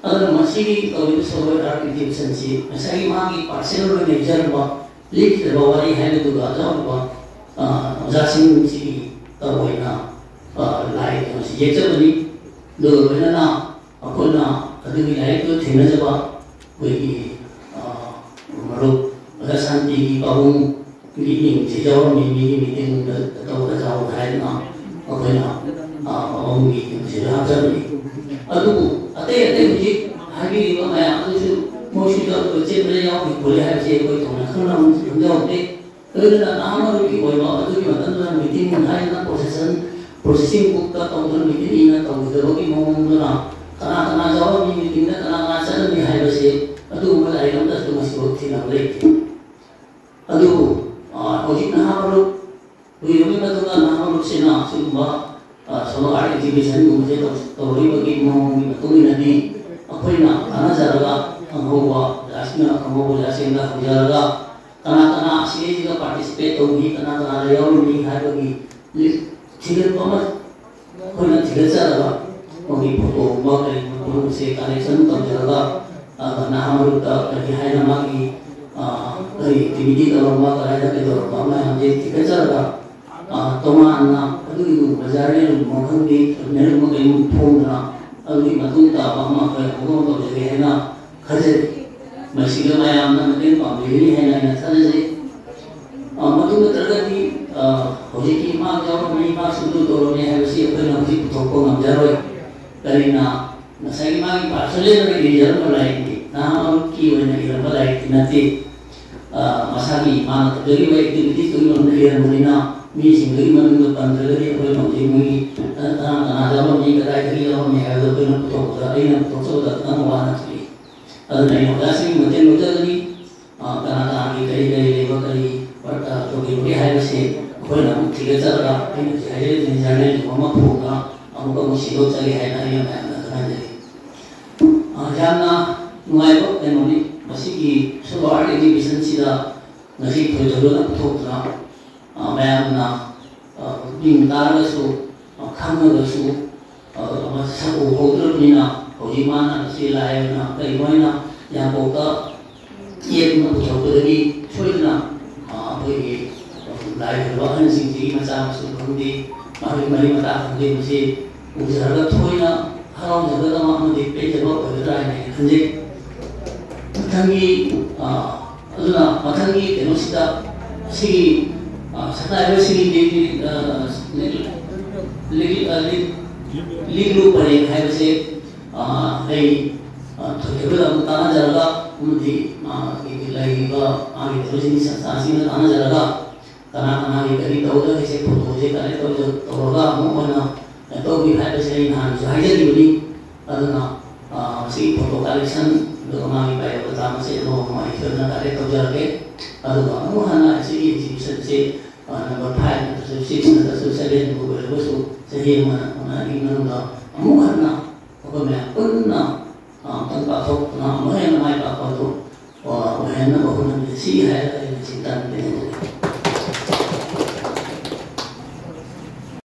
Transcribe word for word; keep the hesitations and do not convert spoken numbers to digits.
ꯑꯗꯨꯅ ꯃꯁꯤꯒꯤ ꯇꯧꯔꯤꯕ ꯁꯣꯂꯣ ꯑꯥꯔꯠ ꯑꯦꯛꯖꯤꯕꯤꯁꯟꯁꯤ ꯉꯁꯥꯏꯒꯤ ꯃꯥꯒꯤ ꯄꯥꯔꯁꯦꯅꯦꯜ ꯑꯣꯏꯅ ꯏꯖꯔꯝꯕ, ꯂꯤꯈꯤꯗ꯭ꯔꯕ ꯋꯥꯔꯤ ꯍꯥꯏꯕꯗꯨꯒ ꯑꯆꯧꯕ, ꯑ, ꯑꯣꯖꯥꯁꯤꯡꯁꯤꯒꯤ ꯇꯧꯕ ꯑꯣꯏꯅ, ꯑ, ꯂꯥꯏ ꯀꯩꯅꯣꯁꯤ ꯌꯦꯛꯆꯕꯅꯤ꯫ ꯑꯗꯨꯒ ꯂꯣꯏꯅꯅ ꯑꯩꯈꯣꯏꯅ ꯑꯗꯨꯒꯤ ꯂꯥꯏꯔꯤꯛꯇꯨ ꯊꯦꯡꯅꯖꯕ ꯑꯩꯈꯣꯏꯒꯤ, ꯑ, ꯃꯔꯨꯞ ꯑꯣꯖꯥ ꯁꯥꯟꯇꯤꯒꯤ ꯄꯥꯕꯨꯡ ꯃꯤꯠꯌꯦꯡꯁꯦ ꯌꯥꯎꯔꯝꯃꯤ, ꯃꯤꯒꯤ ꯃꯤꯇꯤꯡꯗ ꯇꯧꯕꯗ ꯌꯥꯎ ꯍꯥꯏꯗꯅ ꯑꯩꯈꯣꯏꯅ, ꯑ, ꯑꯍꯨꯝꯒꯤ ꯀꯩꯅꯣꯁꯤꯗ ꯍꯥꯞꯆꯕꯅꯤ꯫ ꯑꯗꯨꯕꯨ ꯑꯇꯩ ꯑꯇꯩ ꯍꯧꯖꯤꯛ ꯍꯥꯏꯕꯤꯔꯤꯕ ꯃꯌꯥꯝ ꯑꯗꯨꯁꯨ ꯃꯣꯏꯁꯨ ꯌꯥꯎꯔꯒ ꯆꯦꯟꯕꯗ ꯌꯥꯎꯈꯤ ꯈꯣꯠꯂꯤ ꯍꯥꯏꯕꯁꯦ ꯑꯩꯈꯣꯏ ꯊꯣꯏꯅ ꯈꯪꯅ ꯈꯪꯖꯍꯧꯗꯦ꯫ ꯑꯗꯨꯅ ꯅꯍꯥ ꯃꯔꯨꯞꯀꯤ ꯑꯣꯏꯕ ꯑꯗꯨꯒꯤ ꯃꯇꯝꯗꯨꯗ ꯃꯤꯇꯤꯡ ꯍꯥꯏꯗꯅ ꯄ꯭ꯔꯣꯁꯦꯁꯟ, ꯄ꯭ꯔꯣꯁꯦꯁꯤꯡ ꯕꯨꯛꯇ ꯇꯧꯗꯨꯅ ꯃꯤꯇꯤꯡ ꯏꯟꯅ ꯇꯧꯒꯗꯕꯒꯤ ꯃꯑꯣꯡꯗꯨꯅ ꯀꯅꯥ ꯀꯅꯥ ꯌꯥꯎꯔꯝꯃꯤ, ꯃꯤꯇꯤꯡꯗ ꯀꯅꯥ ꯀꯅꯥ ꯆꯠꯂꯝꯃꯤ ꯍꯥꯏꯕꯁꯦ ꯑꯗꯨꯒꯨꯝꯕ ꯂꯥꯏꯔꯤꯛ ꯑꯃꯠꯇꯁꯨ ꯉꯁꯤꯐꯥꯎ ꯊꯦꯡꯅꯕ ꯂꯩꯇꯦ꯫ ꯑꯗꯨꯕꯨ, ꯑ, ꯍꯧꯖꯤꯛ ꯅꯍꯥ ꯃꯔꯨꯞ ꯀꯨꯏꯔꯕꯒꯤ ꯃꯇꯨꯡꯗ ꯅꯍꯥ ꯃꯔꯨꯞꯁꯤꯅ ꯁꯤꯒꯨꯝꯕ, ꯑ, ꯁꯣꯂꯣ ꯑꯥꯔꯠ ꯑꯦꯛꯖꯤꯕꯤꯁꯟꯒꯨꯝꯕꯁꯦ ꯇꯧ-, ꯇꯧꯔꯛꯏꯕꯒꯤ ꯃꯑꯣꯡꯒꯤ ꯃꯇꯨꯡ ꯏꯟꯅꯗꯤ ꯑꯩꯈꯣꯏꯅ ꯇꯥꯟꯅꯖꯔꯒ ꯈꯪꯍꯧꯕ ꯑꯣꯖꯥꯁꯤꯡꯅ ꯈꯪꯍꯧꯕ ꯑꯣꯖꯥꯁꯤꯡꯗ ꯍꯪꯖꯔꯒ ꯀꯅꯥ ꯀꯅꯥ ꯁꯤꯗꯩꯁꯤꯗ ꯄꯥꯔꯇꯤꯁꯤꯄꯦꯠ ꯇꯧꯈꯤ, ꯀꯅꯥ ꯀꯅꯥꯗ ꯌꯥꯎꯔꯝꯃꯤ ꯍꯥꯏꯕꯒꯤ ꯂꯤꯁ ꯊꯤꯒꯠꯄ ꯑꯃ ꯑꯩꯈꯣꯏꯅ ꯊꯤꯒꯠꯆꯔꯒ ꯃꯣꯏꯒꯤ ꯐꯣꯇꯣꯒꯨꯝꯕ ꯀꯔꯤꯒꯨꯝꯕ ꯄꯨꯝꯅꯃꯛꯁꯦ ꯀꯂꯦꯛꯁꯟ ꯇꯧꯖꯔꯒ, ꯑ, ꯅꯍꯥ ꯃꯔꯨꯞꯇ ꯀꯔꯤ ꯍꯥꯏꯅ ꯃꯥꯒꯤ, ꯑ, ꯀꯔꯤ ꯑꯦꯛꯇꯤꯚꯤꯇꯤ ꯇꯧꯔꯝꯕ, ꯀꯗꯥꯏꯗ ꯀꯩꯗꯧꯔꯝꯕ ꯃꯌꯥꯝꯁꯦ ꯊꯤꯒꯠꯆꯔꯒ, ꯑ, ꯇꯣꯉꯥꯟꯅ ꯑꯗꯨꯒꯨꯝꯕ ꯖꯔꯅꯦꯜꯒꯨꯝꯕ ꯈꯪꯗꯦ, ꯖꯔꯅꯦꯜꯒꯨꯝꯕ ꯀꯩꯒꯨꯝꯕ ꯐꯣꯡꯗꯅ ꯑꯗꯨꯒꯤ ꯃꯇꯨꯡ ꯇꯥꯕ ꯑꯃ ꯑꯩꯈꯣꯏ ꯑꯃꯨꯛ ꯑꯃ ꯇꯧꯖꯒꯦ ꯍꯥꯏꯅ ꯈꯟꯖꯔꯤ꯫ ꯃꯁꯤꯗ ꯃꯌꯥꯝꯅ ꯃꯇꯦꯡ ꯄꯥꯡꯕꯤꯒꯅꯤ ꯍꯥꯏꯅ ꯑꯩꯅ ꯊꯥꯖꯖꯩ꯫ ꯑ, ꯃꯗꯨ ꯅꯠꯇ꯭ꯔꯒꯗꯤ, ꯑ, ꯍꯧꯖꯤꯛꯀꯤ ꯃꯥ ꯌꯥꯎꯔꯝꯃꯤ, ꯃꯥ ꯁꯨꯗꯨ ꯇꯧꯔꯝꯃꯤ ꯍꯥꯏꯕꯁꯤ ꯑꯩꯈꯣꯏꯅ ꯍꯧꯖꯤꯛ ꯄꯨꯊꯣꯛꯄ ꯉꯝꯖꯔꯣꯏ꯫ ꯀꯔꯤꯅ ꯉꯁꯥꯏꯒꯤ ꯃꯥꯒꯤ ꯄꯥꯔꯁꯣꯅꯦꯜ ꯑꯣꯏꯅ ꯏꯖꯔꯝꯕ ꯂꯥꯏꯔꯤꯛꯅꯤ, ꯅꯍꯥ ꯃꯔꯨꯞꯀꯤ ꯑꯣꯏꯅ ꯏꯔꯝꯕ ꯂꯥꯏꯔꯤꯛꯇꯤ ꯅꯠꯇꯦ꯫ ꯑ, ꯃꯁꯥꯒꯤ ꯃꯥꯅ ꯇꯧꯖꯔꯤꯕ ꯑꯦꯛꯇꯤꯚꯤꯇꯤꯁꯇꯨꯒꯤ ꯃꯔꯝꯗ ꯏꯔꯝꯕꯅꯤꯅ ꯃꯤꯁꯤꯡꯗꯨꯒꯤ ꯃꯃꯤꯡꯗꯣ ꯄꯟꯗ꯭ꯔꯒꯗꯤ ꯑꯩꯈꯣꯏꯅ ꯍꯧꯖꯤꯛ ꯃꯣꯏꯒꯤ ꯀꯅꯥ ꯀꯅꯥ ꯌꯥꯎꯔꯝꯃꯤ, ꯀꯗꯥꯏꯗꯒꯤ ꯌꯥꯎꯔꯝꯃꯤ ꯍꯥꯏꯕꯗꯣ ꯑꯩꯈꯣꯏꯅ ꯄꯨꯊꯣꯛꯄꯗ, ꯑꯩꯅ ꯄꯨꯊꯣꯛꯆꯕꯗ ꯈꯤꯇꯪ ꯋꯥꯅ ꯊꯣꯛꯏ꯫ ꯑꯗꯨꯅ ꯑꯩꯅ ꯑꯣꯖꯥꯁꯤꯡꯒꯤ ꯃꯇꯦꯡ ꯂꯧꯖꯒꯅꯤ꯫ ꯑ, ꯀꯅꯥ ꯀꯅꯥꯒꯤ ꯀꯔꯤ ꯀꯔꯤ ꯂꯩꯕ, ꯀꯔꯤ ꯄꯔ-, ꯑ, ꯇꯧꯈꯤꯕꯒꯦ ꯍꯥꯏꯕꯁꯤ ꯑꯩꯈꯣꯏꯅ ꯑꯃꯨꯛ ꯊꯤꯒꯠꯆꯔꯒ ꯑꯩꯅ ꯍꯧꯖꯤꯛ ꯍꯥꯏꯖꯔꯤꯕ ꯖꯔꯅꯦꯜꯒꯨꯝꯕ ꯑꯃ ꯐꯣꯡꯉꯒ ꯑꯃꯨꯛ ꯑꯃꯨꯛ ꯁꯤꯟꯗꯣꯛꯆꯒꯦ ꯍꯥꯏꯅ ꯑꯩꯅ ꯃꯌꯥꯝꯗ ꯈꯪꯍꯟꯖꯔꯤ꯫ ꯑ, ꯌꯥꯝꯅ ꯅꯨꯡꯉꯥꯏꯕ ꯀꯩꯅꯣꯅꯤ ꯃꯁꯤꯒꯤ ꯁꯣꯂꯣ ꯑꯥꯔꯠ ꯑꯦꯛꯖꯤꯕꯤꯁꯟꯁꯤꯗ ꯉꯁꯤ ꯊꯣꯏꯊꯣꯏꯕꯅ ꯄꯨꯊꯣꯛꯇꯨꯅ, ꯑ, ꯃꯌꯥꯝꯅ, ꯑ, ꯃꯤꯡ ꯇꯥꯔꯒꯁꯨ, ꯑ, ꯈꯪꯉꯒꯁꯨ, ꯑ, ꯃꯁꯛ ꯎꯍꯧꯗ꯭ꯔꯕꯅꯤꯅ ꯍꯧꯖꯤꯛ ꯃꯥꯅ ꯁꯤ ꯂꯥꯏ ꯑꯣꯏꯅ ꯀꯩꯅꯣ ꯑꯣꯏꯅ ꯌꯥꯡꯀꯣꯛꯇ ꯌꯦꯛꯇꯨꯅ ꯄꯨꯊꯣꯛꯄꯗꯒꯤ ꯁꯣꯏꯗꯅ, ꯑ, ꯑꯩꯈꯣꯏꯒꯤ ꯂꯥꯏ ꯑꯣꯏꯕ ꯑꯍꯟꯁꯤꯡꯁꯤꯒꯤ ꯃꯆꯥ ꯃꯁꯨ ꯈꯪꯗꯦ, ꯃꯥꯒꯤ ꯃꯔꯤ ꯃꯇꯥ ꯈꯪꯗꯦ, ꯃꯁꯤ ꯎꯖꯔꯒ ꯊꯣꯏꯅ ꯍꯔꯥꯎꯖꯒꯗꯕ ꯑꯃꯗꯤ ꯄꯦꯟꯖꯕ ꯑꯣꯏꯒꯗ꯭ꯔꯥ ꯍꯥꯏꯅ ꯑꯩꯅ ꯈꯟꯖꯩ꯫ ꯃꯊꯪꯒꯤ, ꯑ, ꯑꯗꯨꯅ ꯃꯊꯪꯒꯤ ꯀꯩꯅꯣꯁꯤꯗ ꯑꯁꯤꯒꯤ, ꯑ, ꯁꯛꯅꯥꯏꯕꯁꯤꯒꯤ ꯂꯤꯛ-, ꯑ, ꯂꯤꯛ-, ꯑ, ꯂꯤꯛ-, ꯂꯤꯛꯂꯨ ꯄꯔꯦꯡ ꯍꯥꯏꯕꯁꯦ, ꯑ, ꯑꯩ, ꯑ, ꯊꯣꯏꯊꯣꯏꯕꯗ ꯑꯃꯨꯛ ꯇꯥꯟꯅꯖꯔꯒ ꯑꯃꯗꯤ ꯃꯥꯒꯤ ꯂꯩꯔꯤꯕ ꯃꯥꯒꯤ ꯇꯧꯔꯤꯁꯤꯡꯒꯤ ꯁꯪꯁꯊꯥꯟꯁꯤꯡꯒ ꯇꯥꯟꯅꯖꯔꯒ ꯀꯅꯥ ꯀꯅꯥꯒꯤ ꯀꯔꯤ ꯇꯧꯒꯗꯒꯦꯁꯦ ꯐꯣꯇꯣꯁꯦ ꯀꯂꯦꯛ ꯇꯧꯖ-, ꯇꯧꯔꯒ ꯑꯃꯨꯛ ꯑꯣꯏꯅ ꯀꯩꯅꯣ ꯇꯧꯕꯤ ꯍꯥꯏꯕꯁꯦ ꯑꯩ ꯅꯍꯥꯟꯁꯨ ꯍꯥꯏꯖꯈꯤꯕꯅꯤ꯫ ꯑꯗꯨꯅ, ꯑ, ꯃꯁꯤꯒꯤ ꯐꯣꯇꯣ ꯀꯂꯦꯛꯁꯟ ꯑꯗꯨꯒ ꯃꯥꯒꯤ biodata ꯃꯁꯤ ꯑꯅꯧꯕ ꯑꯃ ꯑꯩ ꯁꯣꯏꯗꯅ ꯀꯂꯦꯛ ꯇꯧꯖꯔꯛꯀꯦ꯫ ꯑꯗꯨꯒ ꯑꯃꯨꯛ ꯍꯟꯅ ꯑꯁꯤꯒꯤ exhibition ꯁꯦ, ꯑ, number five ꯅꯠꯇ꯭ꯔꯁꯨ six ꯅꯠꯇ꯭ꯔꯁꯨ seven ꯕꯨ ꯑꯣꯏꯔꯒꯁꯨ ꯆꯍꯤ ꯑꯃ ꯑꯅꯤꯒꯤ ꯃꯅꯨꯡꯗ ꯑꯃꯨꯛ ꯍꯟꯅ ꯑꯩꯈꯣꯏ ꯃꯌꯥꯝ ꯄꯨꯟꯅ, ꯑ, ꯑꯃꯨꯛꯇꯪ ꯄꯥꯡꯊꯣꯛꯇꯨꯅ ꯑꯃꯨꯛ ꯍꯦꯟꯅ ꯃꯥꯏ ꯄꯥꯛꯄ ꯑꯗꯨ, ꯑ, ꯑꯣꯏꯍꯟꯅꯕ ꯍꯣꯠꯅꯃꯤꯟꯅꯁꯤ ꯍꯥꯏꯔꯒ ꯑꯩꯅ ꯁꯤ ꯇꯝꯖꯅꯤꯡꯉꯤ꯫